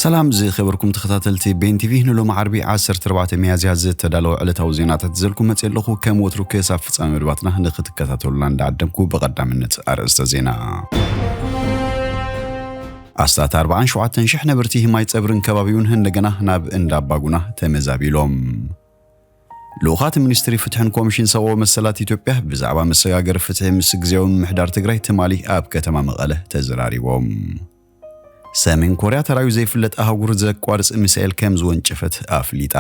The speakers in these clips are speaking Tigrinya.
ሰላም ዝኸበርኩም ተኸታተልቲ ቤን ቲቪ፣ ንሎሚ ዓርቢ ዓሰርተ ኣርባዕተ ሚያዝያ ዝተዳለወ ዕለታዊ ዜናታት ዘልኩም መፅእ ኣለኹ። ከም ወትሩ ክሳብ ፍጻሜ መደባትና ንክትከታተሉና እንዳዓደምኩ፣ ብቐዳምነት ኣርእስተ ዜና። ኣስታት ኣርባዓን ሸውዓተን ሽሕ ነበርቲ ማይ ጸብርን ከባቢውን እንደገና ናብ እንዳባጉና ተመዛቢሎም። ልኡኻት ሚኒስትሪ ፍትሕን ኮሚሽን ሰብኣዊ መሰላት ኢትዮጵያ ብዛዕባ መሰጋገሪ ፍትሒ ምስ ግዜያዊ ምምሕዳር ትግራይ ትማሊ ኣብ ከተማ መቐለ ተዘራሪቦም። ሰሜን ኮርያ ተራዩ ዘይፍለጥ ኣህጉር ዘቋርጽ ሚሳኤል ከም ዝወንጨፈት ኣፍሊጣ።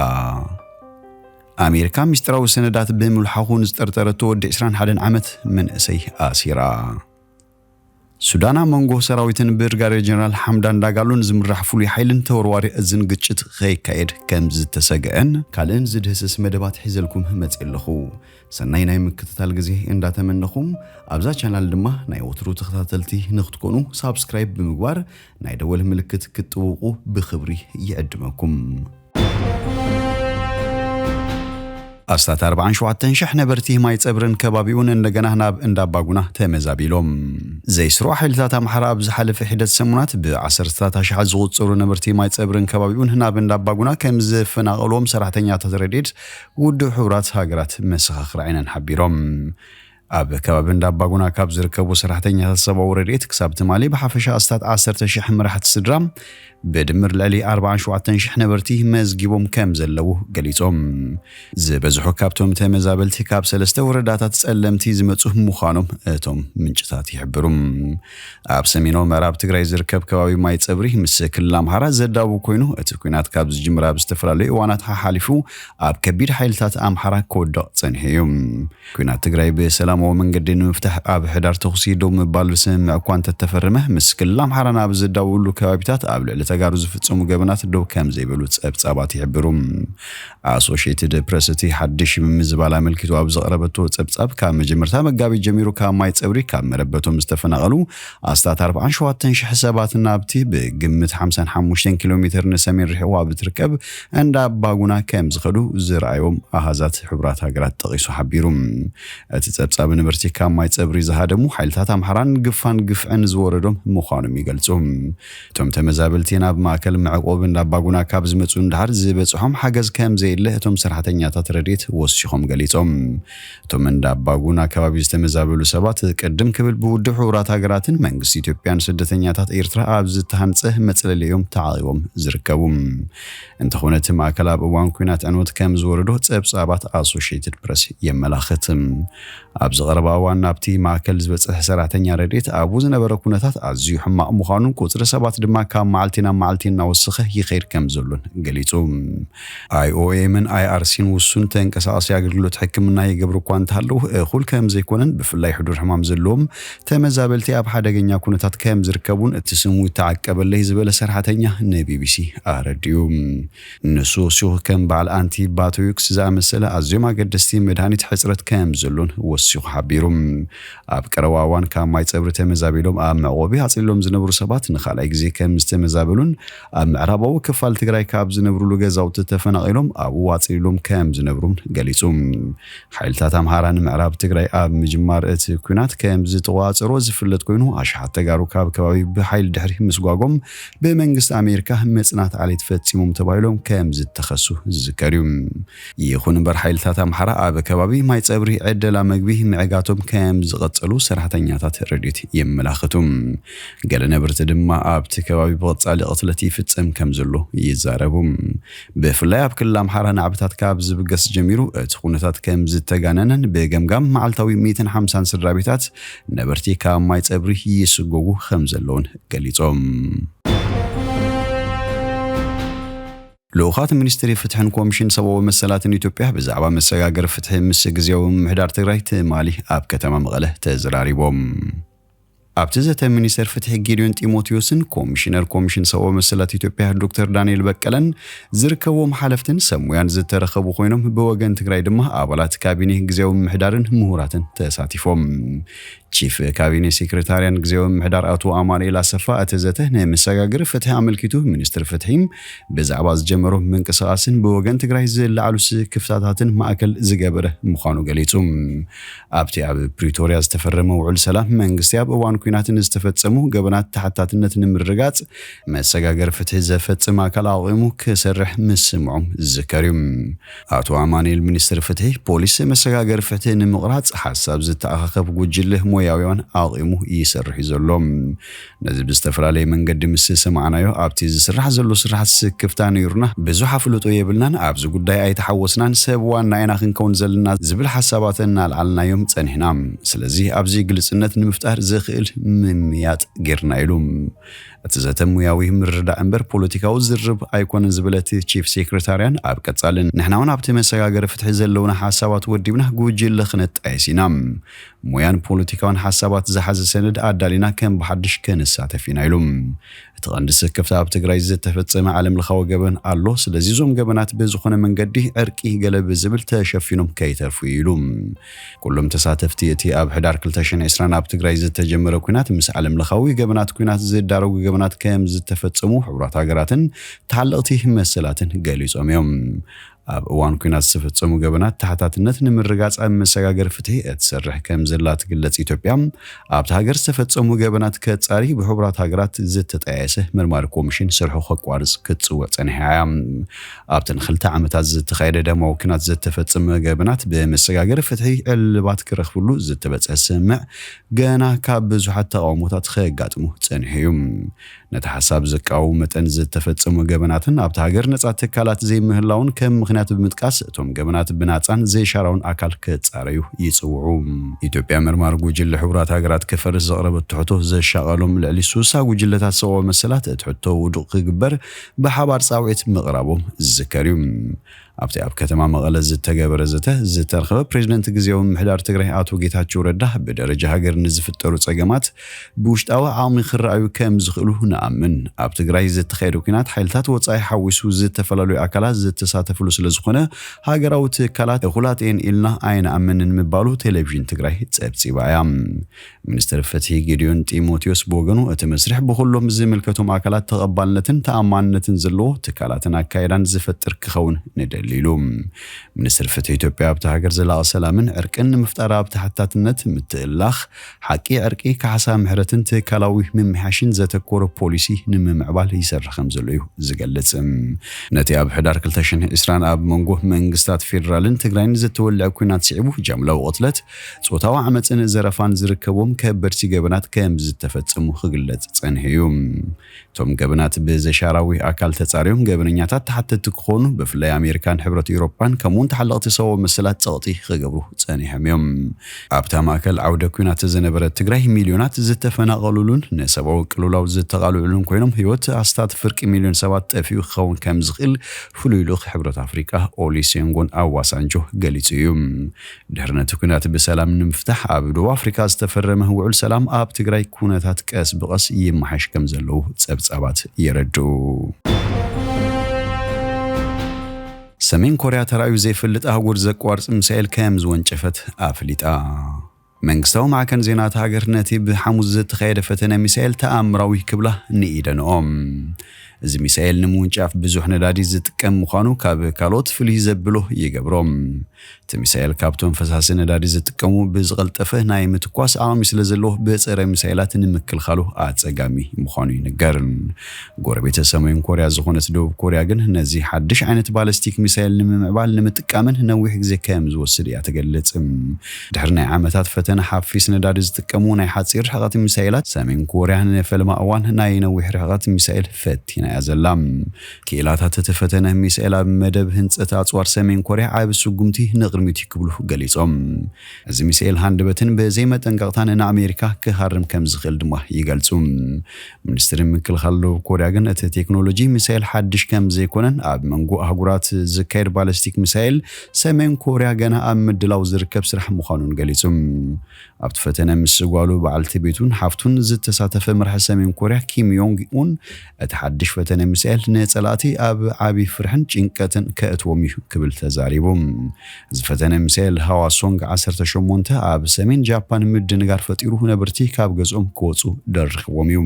ኣሜሪካ ምስጢራዊ ሰነዳት ብምልሓኹ ንዝጠርጠረቶ ወዲ ዕስራን ሓደን ዓመት መንእሰይ ኣሲራ። ሱዳን ኣብ መንጎ ሰራዊትን ብርጋዴር ጀነራል ሓምዳን ዳጋሎን ዝምራሕ ፍሉይ ሓይልን ተወርዋሪ እዝን ግጭት ከይካየድ ከም ዝተሰግአን ካልእን ዝድህስስ መደባት ሒዘልኩም መፅእ ኣለኹ። ሰናይ ናይ ምክትታል ግዜ እንዳተመነኹም፣ ኣብዛ ቻናል ድማ ናይ ወትሩ ተኸታተልቲ ንክትኮኑ ሳብስክራይብ ብምግባር ናይ ደወል ምልክት ክትጥውቑ ብኽብሪ ይዕድመኩም። ኣስታት ኣርባዓን ሸውዓተን ሽሕ ነበርቲ ማይ ጸብርን ከባቢኡን እንደገና ናብ እንዳባጉና ተመዛቢሎም። ዘይስሩዕ ሓይልታት ኣምሓራ ኣብ ዝሓለፈ ሒደት ሰሙናት ብዓሰርተታት ኣሽሓት ዝቑጸሩ ነበርቲ ማይ ጸብርን ከባቢኡን ናብ እንዳባጉና ከም ዘፈናቐሎም ሰራሕተኛታት ረድኤት ውድብ ሕቡራት ሃገራት መሰኻኽር ዓይነን ሓቢሮም። ኣብ ከባቢ እንዳባጉና ካብ ዝርከቡ ሰራሕተኛታት ሰብኣዊ ረድኤት ክሳብ ትማሊ ብሓፈሻ ኣስታት ዓሰርተ ሽሕ መራሕቲ ስድራ ብድምር ልዕሊ ኣርባዓን ሸውዓተን ሽሕ ነበርቲ መዝጊቦም ከም ዘለዉ ገሊጾም። ዝበዝሑ ካብቶም ተመዛበልቲ ካብ ሰለስተ ወረዳታት ጸለምቲ ዝመጹ ምዃኖም እቶም ምንጭታት ይሕብሩ። ኣብ ሰሜናዊ ምዕራብ ትግራይ ዝርከብ ከባቢ ማይ ጸብሪ ምስ ክልል ኣምሓራ ዘዳውብ ኮይኑ፣ እቲ ኲናት ካብ ዝጅምር ኣብ ዝተፈላለዩ እዋናት ሓሓሊፉ ኣብ ከቢድ ሓይልታት ኣምሓራ ክወድቕ ጸኒሑ እዩ። ኲናት ትግራይ ብሰላማዊ መንገዲ ንምፍታሕ ኣብ ሕዳር ተኹሲ ደው ምባል ስምምዕ እኳ እንተተፈረመ፣ ምስ ክልል ኣምሓራ ናብ ዝዳወብሉ ከባቢታት ኣብ ልዕሊ ተጋሩ ዝፍጸሙ ገበናት ደው ከም ዘይበሉ ጸብጻባት ይሕብሩ። ኣሶሽየትድ ፕረስ እቲ ሓድሽ ምምዝባል ኣመልኪቱ ኣብ ዘቕረበቶ ጸብጻብ፣ ካብ መጀመርታ መጋቢት ጀሚሩ ካብ ማይ ጸብሪ ካብ መረበቶም ዝተፈናቐሉ ኣስታት ኣርባዓን ሸውዓተን ሽሕ ሰባት ናብቲ ብግምት ሓምሳን ሓሙሽተን ኪሎ ሜትር ንሰሜን ርሒቑ ኣብ እትርከብ እንዳ ኣባጉና ከም ዝኸዱ ዝረኣዮም ኣሃዛት ሕቡራት ሃገራት ጠቒሱ ሓቢሩ። እቲ ጸብጻብ ነበርቲ ካብ ማይ ጸብሪ ዝሃደሙ ሓይልታት ኣምሓራን ግፋን ግፍዕን ዝወረዶም ምዃኖም ይገልጹ። እቶም ተመዛበልቲ ናብ ማእከል መዕቆቢ እንዳ ኣባጉና ካብ ዝመጹ እንድሓር ዝበጽሖም ሓገዝ ከም ዘየለ እቶም ሰራሕተኛታት ረድኤት ወሲኾም ገሊጾም። እቶም እንዳ ኣባጉና ከባቢ ዝተመዛበሉ ሰባት ቅድም ክብል ብውድብ ሕቡራት ሃገራትን መንግስቲ ኢትዮጵያን ስደተኛታት ኤርትራ ኣብ ዝተሃንጸ መጽለሊ እዮም ተዓቒቦም ዝርከቡ። እንተኾነ እቲ ማእከል ኣብ እዋን ኲናት ዕንወት ከም ዝወረዶ ጸብጻባት ኣሶሽየትድ ፕረስ የመላኽት። ኣብዚ ቀረባ እዋን ናብቲ ማእከል ዝበጽሐ ሰራሕተኛ ረድኤት ኣብኡ ዝነበረ ኩነታት ኣዝዩ ሕማቕ ምዃኑን ቁጽሪ ሰባት ድማ ካብ መዓልቲ ናብ መዓልቲ እናወሰኸ ይኸይድ ከም ዘሎን ገሊጹ። ኣይኦኤምን ኣይኣርሲን ውሱን ተንቀሳቓሲ ኣገልግሎት ሕክምና ይገብሩ እኳ እንተሃለዉ፣ እኹል ከም ዘይኮነን ብፍላይ ሕዱር ሕማም ዘለዎም ተመዛበልቲ ኣብ ሓደገኛ ኩነታት ከም ዝርከቡን እቲ ስሙ ይተዓቀበለይ ዝበለ ሰራሕተኛ ንቢቢሲ ኣረዲኡ። ንሱ ወሲኹ ከም በዓል ኣንቲባዮቲክስ ዝኣመሰለ ኣዝዮም ኣገደስቲ መድሃኒት ሕጽረት ከም ዘሎን ወሲኹ ሓቢሩ። ኣብ ቀረባ እዋን ካብ ማይ ጸብሪ ተመዛቢሎም ኣብ መዕቆቢ ኣጽሊሎም ዝነብሩ ሰባት ንኻልኣይ ግዜ ከም ዝተመዛበሉን ኣብ ምዕራባዊ ክፋል ትግራይ ካብ ዝነብሩሉ ገዛውቲ ተፈናቒሎም ኣብኡ ኣጽሊሎም ከም ዝነብሩን ገሊጹ። ሓይልታት ኣምሓራ ንምዕራብ ትግራይ ኣብ ምጅማር እቲ ኲናት ከም ዝተቖጻጸሮ ዝፍለጥ ኮይኑ፣ ኣሽሓት ተጋሩ ካብ ከባቢ ብሓይሊ ድሕሪ ምስጓጎም ብመንግስቲ ኣሜሪካ ምጽናት ዓሌት ፈጺሞም ተባሂሎም ከም ዝተኸሱ ዝዝከር እዩ። ይኹን እምበር ሓይልታት ኣምሓራ ኣብ ከባቢ ማይ ጸብሪ ዕደላ መግቢ ምዕጋቶም ከም ዝቐጸሉ ሰራሕተኛታት ረድኤት የመላኽቱ። ገለ ነበርቲ ድማ ኣብቲ ከባቢ ብቐጻሊ ቅትለት ይፍጸም ከም ዘሎ ይዛረቡ። ብፍላይ ኣብ ክልል ኣምሓራ ናዕብታት ካብ ዝብገስ ጀሚሩ እቲ ኩነታት ከም ዝተጋነነን ብገምጋም መዓልታዊ ሚእትን ሓምሳን ስድራ ቤታት ነበርቲ ካብ ማይ ጸብሪ ይስጎጉ ከም ዘለውን ገሊጾም። ልኡኻት ሚኒስትሪ ፍትሕን ኮሚሽን ሰብኣዊ መሰላትን ኢትዮጵያ ብዛዕባ መሰጋገሪ ፍትሒ ምስ ግዜያዊ ምምሕዳር ትግራይ ትማሊ ኣብ ከተማ መቐለ ተዘራሪቦም። ኣብቲ ዘተ ሚኒስተር ፍትሒ ጌዲዮን ጢሞቴዎስን ኮሚሽነር ኮሚሽን ሰብኣዊ መሰላት ኢትዮጵያ ዶክተር ዳንኤል በቀለን ዝርከብዎም ሓለፍትን ሰብ ሞያን ዝተረኸቡ ኮይኖም፣ ብወገን ትግራይ ድማ ኣባላት ካቢኔ ግዜያዊ ምምሕዳርን ምሁራትን ተሳቲፎም። ቺፍ ካቢኔ ሴክሬታርያን ግዜያዊ ምምሕዳር ኣቶ ኣማኑኤል ኣሰፋ እቲ ዘተ ንመሰጋገሪ ፍትሒ ኣመልኪቱ ሚኒስትሪ ፍትሒ ብዛዕባ ዝጀመሮ ምንቅስቓስን ብወገን ትግራይ ዝለዓሉ ስክፍታታትን ማእከል ዝገበረ ምዃኑ ገሊጹ። ኣብቲ ኣብ ፕሪቶርያ ዝተፈረመ ውዕል ሰላም መንግስቲ ኣብ እዋን ኲናት ንዝተፈጸሙ ገበናት ተሓታትነት ንምርጋጽ መሰጋገሪ ፍትሒ ዘፈጽም ኣካል ኣቑሙ ክሰርሕ ምስምዖም ዝዝከር እዩ። ኣቶ ኣማኑኤል፣ ሚኒስትር ፍትሒ፣ ፖሊስ መሰጋገሪ ፍትሒ ንምቕራጽ ሓሳብ ዝተኣኻኸብ ጉጅለ ሞያውያን ኣቑሙ ይሰርሕ እዩ ዘሎ። ነዚ ብዝተፈላለየ መንገዲ ምስ ሰማዕናዮ፣ ኣብቲ ዝስራሕ ዘሎ ስራሓት ስክፍታ ነይሩና፣ ብዙሕ ኣፍልጦ የብልናን፣ ኣብዚ ጉዳይ ኣይተሓወስናን፣ ሰብ ዋና ኢና ክንከውን ዘለና ዝብል ሓሳባት እናልዓልናዮም ጸኒሕና። ስለዚ ኣብዚ ግልጽነት ንምፍጣር ዘኽእል ምምያጥ ጌርና ኢሉ። እቲ ዘተ ሙያዊ ምርዳእ እምበር ፖለቲካዊ ዝርብ ኣይኮነን ዝበለ እቲ ቺፍ ሴክሬታርያን ኣብ ቀጻሊ፣ ንሕና እውን ኣብቲ መሰጋገሪ ፍትሒ ዘለውና ሓሳባት ወዲብና ጉጅለ ክነጣየስ ኢና። ሞያን ፖለቲካውን ሓሳባት ዝሓዘ ሰነድ ኣዳሊና ከም ብሓድሽ ክንሳተፍ ኢና ኢሉ። እቲ ቀንዲ ስክፍታ ኣብ ትግራይ ዝተፈጸመ ዓለም ለኻዊ ገበን ኣሎ። ስለዚ እዞም ገበናት ብዝኾነ መንገዲ ዕርቂ ገለ ብዝብል ተሸፊኖም ከይተርፉ ኢሉ። ኩሎም ተሳተፍቲ እቲ ኣብ ሕዳር ክልተ ሽሕን ዕስራን ኣብ ትግራይ ዝተጀመረ ኲናት ምስ ዓለም ለኻዊ ገበናት ኲናት ዝዳረጉ ገበናት ከም ዝተፈጸሙ ሕቡራት ሃገራትን ተሓለቕቲ መሰላትን ገሊጾም እዮም። ኣብ እዋን ኲናት ዝተፈጸሙ ገበናት ተሓታትነት ንምርጋጽ ኣብ መሰጋገሪ ፍትሒ እትሰርሕ ከም ዘላ ትግለጽ ኢትዮጵያ፣ ኣብቲ ሃገር ዝተፈጸሙ ገበናት ከጻሪ ብሕቡራት ሃገራት ዝተጠያየሰ መርማሪ ኮሚሽን ስርሑ ከቋርጽ ክትጽውዕ ጸኒሓ እያ። ኣብተን ክልተ ዓመታት ዝተኻየደ ደማዊ ኲናት ዝተፈጸመ ገበናት ብመሰጋገሪ ፍትሒ ዕልባት ክረኽብሉ ዝተበጽሐ ስምምዕ ገና ካብ ብዙሓት ተቓውሞታት ከጋጥሙ ጸኒሑ እዩ። ነቲ ሓሳብ ዝቃወሙ መጠን ዝተፈጸሙ ገበናትን ኣብቲ ሃገር ነጻ ትካላት ዘይምህላውን ከም ምኽንያት ብምጥቃስ፣ እቶም ገበናት ብናጻን ዘይሻራውን ኣካል ክጻረዩ ይጽውዑ። ኢትዮጵያ፣ መርማሪ ጉጅለ ሕቡራት ሃገራት ክፈርስ ዘቕረበት ትሕቶ ዘሻቐሎም ልዕሊ ስሳ ጉጅለታት ሰብኣዊ መሰላት፣ እቲ ሕቶ ውዱቕ ክግበር ብሓባር ጻውዒት ምቕራቦም ዝዝከር እዩ። ኣብቲ ኣብ ከተማ መቐለ ዝተገበረ ዘተ ዝተረኸበ ፕሬዚደንት ግዜያዊ ምምሕዳር ትግራይ ኣቶ ጌታቸው ረዳ፣ ብደረጃ ሃገር ንዝፍጠሩ ጸገማት ብውሽጣዊ ዓቕሚ ክረኣዩ ከም ዝኽእሉ ንኣምን። ኣብ ትግራይ ዝተኻየደ ኲናት ሓይልታት ወጻኢ ሓዊሱ ዝተፈላለዩ ኣካላት ዝተሳተፍሉ ስለ ዝኾነ፣ ሃገራዊ ትካላት እኹላት እየን ኢልና ኣይንኣምንን ምባሉ ቴሌቪዥን ትግራይ ጸብጺባ እያ። ሚኒስትር ፍትሒ ጌዲዮን ጢሞቴዎስ ብወገኑ፣ እቲ መስርሕ ብኹሎም ዝምልከቶም ኣካላት ተቐባልነትን ተኣማንነትን ዘለዎ ትካላትን ኣካይዳን ዝፈጥር ክኸውን ንደሊ ኢሉ። ሚኒስትር ፍትሒ ኢትዮጵያ፣ ኣብቲ ሃገር ዘላቒ ሰላምን ዕርቅን ንምፍጣር ኣብ ተሓታትነት፣ ምትእላኽ፣ ሓቂ፣ ዕርቂ፣ ካሕሳ፣ ምሕረትን ትካላዊ ምምሕያሽን ዘተኮረ ፖሊሲ ንምምዕባል ይሰርሕ ከም ዘሎ እዩ ዝገልጽ። ነቲ ኣብ ሕዳር ክልተ ሽሕን ዕስራን ኣብ መንጎ መንግስታት ፌዴራልን ትግራይን ዝተወልዐ ኲናት ስዒቡ፣ ጃምላዊ ቅትለት፣ ጾታዊ ዓመጽን ዘረፋን ዝርከቦም ከበድቲ ገበናት ከም ዝተፈጸሙ ክግለጽ ጸኒሑ እዩ። እቶም ገበናት ብዘሻራዊ ኣካል ተጻርዮም፣ ገበነኛታት ተሓተትቲ ክኾኑ፣ ብፍላይ ኣሜሪካን ሕብረት ኤውሮጳን ከምኡውን ተሓለቕቲ ሰብኣዊ መሰላት ጸቕጢ ክገብሩ ጸኒሖም እዮም። ኣብታ ማእከል ዓውደ ኲናት ዝነበረት ትግራይ፣ ሚልዮናት ዝተፈናቐሉሉን ንሰብኣዊ ቅልውላው ዝተቓልዑሉን ኮይኖም፣ ህይወት ኣስታት ፍርቂ ሚልዮን ሰባት ጠፊኡ ክኸውን ከም ዝኽእል ፍሉይ ልኡኽ ሕብረት ኣፍሪቃ ኦሉሴጉን ኦባሳንጆ ገሊጹ እዩ። ድሕሪ ነቲ ኲናት ብሰላም ንምፍታሕ ኣብ ደቡብ ኣፍሪካ ዝተፈረመ ውዕል ሰላም፣ ኣብ ትግራይ ኩነታት ቀስ ብቐስ ይመሓሽ ከም ዘለዉ ጸብጻባት የረድኡ። ሰሜን ኮርያ ተራእዩ ዘይፈልጥ ኣህጉር ዘቋርጽ ሚሳኤል ከም ዝወንጨፈት ኣፍሊጣ። መንግስታዊ ማዕከን ዜና እታ ሃገር ነቲ ብሓሙስ ዝተኻየደ ፈተነ ሚሳኤል ተኣምራዊ ክብላ ንኢደንኦ። እዚ ሚሳኤል ንምውንጫፍ ብዙሕ ነዳዲ ዝጥቀም ምዃኑ ካብ ካልኦት ፍልይ ዘብሎ ይገብሮ። እቲ ሚሳኤል ካብቶም ፈሳሲ ነዳዲ ዝጥቀሙ ብዝቐልጠፈ ናይ ምትኳስ ዓቕሚ ስለ ዘለዎ፣ ብጸረ ሚሳኤላት ንምክልኻሉ ኣጸጋሚ ምዃኑ ይንገር። ጎረቤት ሰሜን ኮርያ ዝኾነት ደቡብ ኮርያ ግን ነዚ ሓድሽ ዓይነት ባለስቲክ ሚሳኤል ንምምዕባል ንምጥቃምን ነዊሕ ግዜ ከም ዝወስድ እያ ትገልጽ። ድሕሪ ናይ ዓመታት ፈተነ፣ ሓፊስ ነዳዲ ዝጥቀሙ ናይ ሓጺር ርሕቐት ሚሳኤላት፣ ሰሜን ኮርያ ንፈለማ እዋን ናይ ነዊሕ ርሕቐት ሚሳኤል ፈቲና እያ ዘላ። ክኢላታት እቲ ፈተነ ሚሳኤል ኣብ መደብ ህንጸት ኣጽዋር ሰሜን ኮርያ ዓቢ ስጉምቲ ንቕድሚት እዩ ክብሉ ገሊጾም። እዚ ሚሳኤል ሃንደበትን ብዘይመጠንቀቕታን ንኣሜሪካ ክሃርም ከም ዝኽእል ድማ ይገልጹ። ሚኒስትሪ ምክልኻል ደቡብ ኮርያ ግን እቲ ቴክኖሎጂ ሚሳኤል ሓድሽ ከም ዘይኮነን፣ ኣብ መንጎ ኣህጉራት ዝካየድ ባለስቲክ ሚሳኤል ሰሜን ኮርያ ገና ኣብ ምድላው ዝርከብ ስራሕ ምዃኑን ገሊጹ። ኣብቲ ፈተነ ምስ ጓሉ፣ በዓልቲ ቤቱን ሓፍቱን ዝተሳተፈ መራሒ ሰሜን ኮርያ ኪም ዮንግ ኡን፣ እቲ ሓድሽ ፈተነ ሚሳኤል ንጸላእቲ ኣብ ዓቢ ፍርሕን ጭንቀትን ከእትዎም እዩ ክብል ተዛሪቡ። ዝፈተነ ሚሳኤል ሃዋሶንግ ዓሰርተ ሸሞንተ ኣብ ሰሜን ጃፓን ምድንጋር ፈጢሩ፣ ነበርቲ ካብ ገዝኦም ክወጹ ደሪኽዎም እዩ።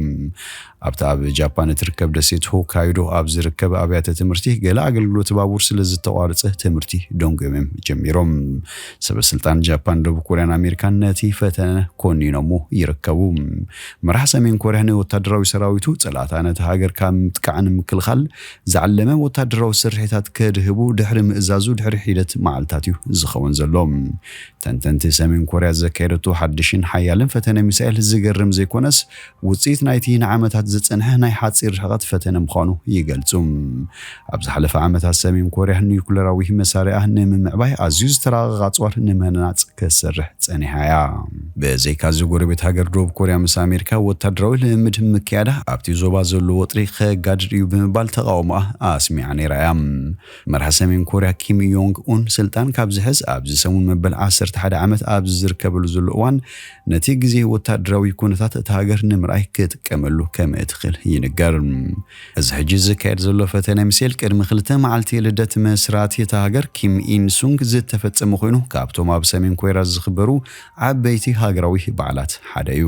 ኣብታ ኣብ ጃፓን እትርከብ ደሴት ሆካይዶ ኣብ ዝርከብ ኣብያተ ትምህርቲ ገለ ኣገልግሎት ባቡር ስለ ዝተቋረጸ፣ ትምህርቲ ደንጎዮም እዮም ጀሚሮም። ሰበ ስልጣን ጃፓን፣ ደቡብ ኮርያን ኣሜሪካን ነቲ ፈተነ ኮኒኖሞ ይርከቡ። መራሕ ሰሜን ኮርያ ንወታደራዊ ሰራዊቱ ጸላእታ ነቲ ሃገር ካብ ምጥቃዕ ንምክልኻል ዝዓለመ ወታደራዊ ስርሒታት ከድህቡ ድሕሪ ምእዛዙ ድሕሪ ሒደት መዓልታት እዩ ዝኸውን ዘሎ። ተንተንቲ፣ ሰሜን ኮርያ ዘካየደቶ ሓድሽን ሓያልን ፈተነ ሚሳኤል ዝገርም ዘይኮነስ፣ ውጽኢት ናይቲ ንዓመታት ዝጸንሐ ናይ ሓጺር ርሕቀት ፈተነ ምዃኑ ይገልጹ። ኣብ ዝሓለፈ ዓመታት፣ ሰሜን ኮርያ ኒውክለራዊ መሳርያ ንምምዕባይ ኣዝዩ ዝተራቐቐ ኣጽዋር ንምህናጽ ክትሰርሕ ጸኒሓ እያ። ብዘይካዚ፣ ጎረቤት ሃገር ደቡብ ኮርያ ምስ ኣሜሪካ ወታደራዊ ልምምድ ምክያዳ፣ ኣብቲ ዞባ ዘሎ ወጥሪ ከጋድድ እዩ ብምባል ተቓውሞኣ ኣስሚዓ ነይራ እያ። መራሒ ሰሜን ኮርያ ኪም ዮንግ ኡን ስልጣን ካብ ዝሕዝ ኣብዚ ሰሙን መበል ዓሰርተ ሓደ ዓመት ኣብ ዝርከበሉ ዘሎ እዋን፣ ነቲ ግዜ ወታደራዊ ኩነታት እታ ሃገር ንምርኣይ ክጥቀመሉ ከም እትኽእል ይንገር። እዚ ሕጂ ዝካየድ ዘሎ ፈተነ ሚሳኤል፣ ቅድሚ ክልተ መዓልቲ ልደት መስራቲ እታ ሃገር ኪም ኢን ሱንግ ዝተፈጸመ ኮይኑ፣ ካብቶም ኣብ ሰሜን ኮርያ ዝኽበሩ ዓበይቲ ሃገራዊ በዓላት ሓደ እዩ።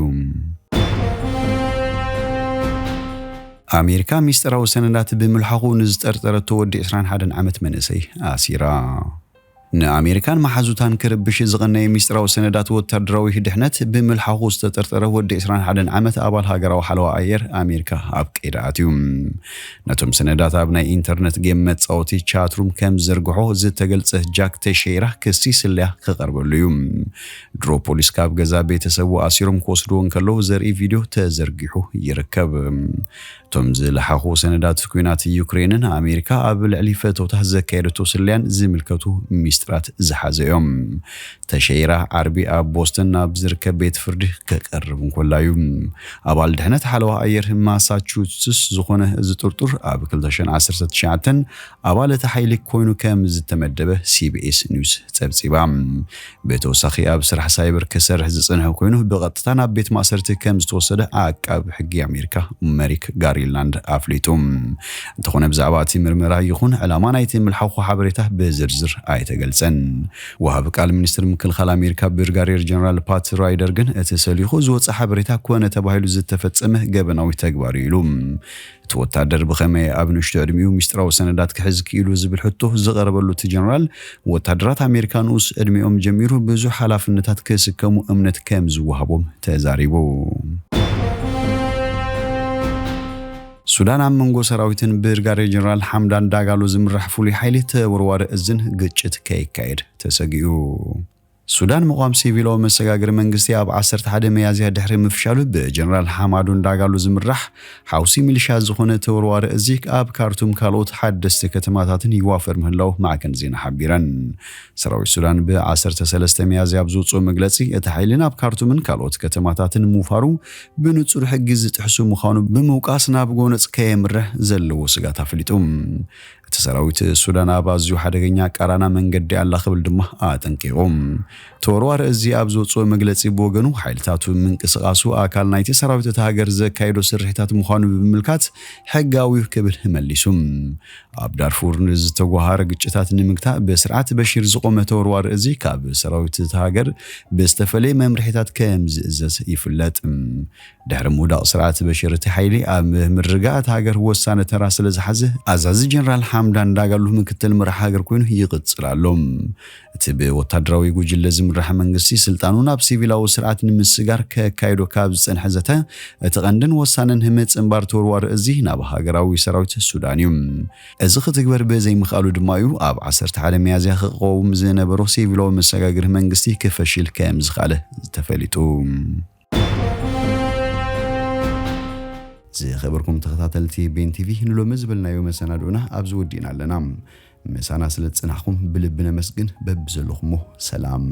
ኣሜሪካ ሚስጥራዊ ሰነዳት ብምልሓኹ ንዝጠርጠረቶ ወዲ ዕስራን ሓደን ዓመት መንእሰይ ኣሲራ። ንኣሜሪካን መሓዙታን ክርብሽ ዝቐነየ ሚስጥራዊ ሰነዳት ወታደራዊ ድሕነት ብምልሓኹ ዝተጠርጠረ ወዲ ዕስራን ሓደን ዓመት ኣባል ሃገራዊ ሓለዋ ኣየር ኣሜሪካ ኣብ ቀይዲ ኣትዩ። ነቶም ሰነዳት ኣብ ናይ ኢንተርነት ጌም መጻወቲ ቻትሩም ከም ዝዘርግሖ ዝተገልጸ ጃክ ተሼይራ፣ ክሲ ስለያ ክቐርበሉ እዩ። ድሮ ፖሊስ ካብ ገዛ ቤተሰቡ ኣሲሮም ክወስድዎ እንከለዉ ዘርኢ ቪድዮ ተዘርጊሑ ይርከብ። እቶም ዝለሓኹ ሰነዳት፣ ኲናት ዩክሬንን ኣሜሪካ ኣብ ልዕሊ ፈተውታ ዘካየደቶ ስለያን ዝምልከቱ ሚስጥራት ዝሓዘ እዮም። ተሸይራ ዓርቢ ኣብ ቦስተን ናብ ዝርከብ ቤት ፍርዲ ክቐርብ እንኮላ እዩ። ኣባል ድሕነት ሓለዋ ኣየር ማሳቹትስስ ዝኾነ እዚ ጥርጡር፣ ኣብ ክልተ ሽሕን ዓሰርተ ትሽዓተን ኣባል እቲ ሓይሊ ኮይኑ ከም ዝተመደበ ሲቢኤስ ኒውስ ጸብጺባ። ብተወሳኺ፣ ኣብ ስራሕ ሳይበር ክሰርሕ ዝጸንሐ ኮይኑ፣ ብቐጥታ ናብ ቤት ማእሰርቲ ከም ዝተወሰደ ዓቃብ ሕጊ ኣሜሪካ መሪክ ጋሪላንድ ኣፍሊጡ። እንተኾነ፣ ብዛዕባ እቲ ምርመራ ይኹን ዕላማ ናይቲ ምልሓኹ ሓበሬታ ብዝርዝር ኣይተገልጸን። ወሃቢ ቃል ሚኒስትር ምክልኻል ኣሜሪካ ብርጋዴር ጀነራል ፓት ራይደር ግን፣ እቲ ሰሊኹ ዝወጸ ሓበሬታ ኮነ ተባሂሉ ዝተፈጸመ ገበናዊ ተግባር እዩ ኢሉ። እቲ ወታደር ብኸመይ ኣብ ንእሽቶ ዕድሚኡ ሚስጥራዊ ሰነዳት ክሕዝ ክኢሉ ዝብል ሕቶ ዝቐረበሉ እቲ ጀነራል፣ ወታደራት ኣሜሪካ ንኡስ ዕድሚኦም ጀሚሩ ብዙሕ ሓላፍነታት ክስከሙ እምነት ከም ዝወሃቦም ተዛሪቡ። ሱዳን፣ ኣብ መንጎ ሰራዊትን ብርጋዴር ጀነራል ሓምዳን ዳጋሎ ዝምራሕ ፍሉይ ሓይሊ ተወርዋሪ እዝን ግጭት ከይካየድ ተሰጊኡ። ሱዳን፣ ምቋም ሲቪላዊ መሰጋገሪ መንግስቲ ኣብ ዓሰርተ ሓደ መያዝያ ድሕሪ ምፍሻሉ፣ ብጀነራል ሓማዱን ዳጋሎ ዝምራሕ ሓውሲ ሚሊሻ ዝኾነ ተወርዋሪ እዚ ኣብ ካርቱም ካልኦት ሓደስቲ ከተማታትን ይዋፈር ምህላው ማዕከን ዜና ሓቢረን። ሰራዊት ሱዳን ብ ዓሰርተ ሰለስተ መያዝያ ኣብ ዝውፅኦ መግለፂ፣ እቲ ሓይሊ ናብ ካርቱምን ካልኦት ከተማታትን ምውፋሩ ብንጹር ሕጊ ዝጥሕሱ ምዃኑ ብምውቃስ፣ ናብ ጎነጽ ከየምርሕ ዘለዎ ስጋት ኣፍሊጡ። እቲ ሰራዊት ሱዳን ኣብ ኣዝዩ ሓደገኛ ኣቃራና መንገዲ ኣላ ክብል ድማ ኣጠንቂቑ። ተወርዋሪ እዚ ኣብ ዘውፅኦ መግለጺ፣ ብወገኑ፣ ሓይልታቱ ምንቅስቓሱ ኣካል ናይቲ ሰራዊት እታ ሃገር ዘካየዶ ስርሒታት ምዃኑ ብምምልካት፣ ሕጋዊ ክብል መሊሱ። ኣብ ዳርፉር ንዝተጓሃረ ግጭታት ንምግታእ፣ ብስርዓት በሺር ዝቖመ ተወርዋሪ እዚ፣ ካብ ሰራዊት እታ ሃገር ብዝተፈለየ መምርሒታት ከም ዝእዘዝ ይፍለጥ። ድሕሪ ምውዳቕ ስርዓት በሽር፣ እቲ ሓይሊ ኣብ ምርግጋእ እታ ሃገር ወሳኒ ተራ ስለ ዝሓዘ፣ ኣዛዚ ጀነራል ሓምዳን ዳጋሉ ምክትል መራሒ ሃገር ኮይኑ ይቕጽል ኣሎ። እቲ ብወታደራዊ ጉጅለ ዝምራሕ መንግስቲ፣ ስልጣኑ ናብ ሲቪላዊ ስርዓት ንምስጋር ከካይዶ ካብ ዝጸንሐ ዘተ፣ እቲ ቀንድን ወሳንን ምጽንባር ተወርዋሪ እዚ ናብ ሃገራዊ ሰራዊት ሱዳን እዩ። እዚ ክትግበር ብዘይምኽኣሉ ድማ እዩ ኣብ ዓሰርተ ሓደ ሚያዝያ ክቐውም ዝነበሮ ሲቪላዊ መሰጋገሪ መንግስቲ ክፈሽል ከም ዝኸኣለ ተፈሊጡ። ዝኸበርኩም ተኸታተልቲ ቤን ቲቪ፣ ንሎሚ ዝበልናዮ መሰናድኦና ኣብዚ ወዲእና ኣለና። ምሳና ስለ ዝጸናሕኩም ብልቢ ነመስግን። በብዘለኹሞ ሰላም።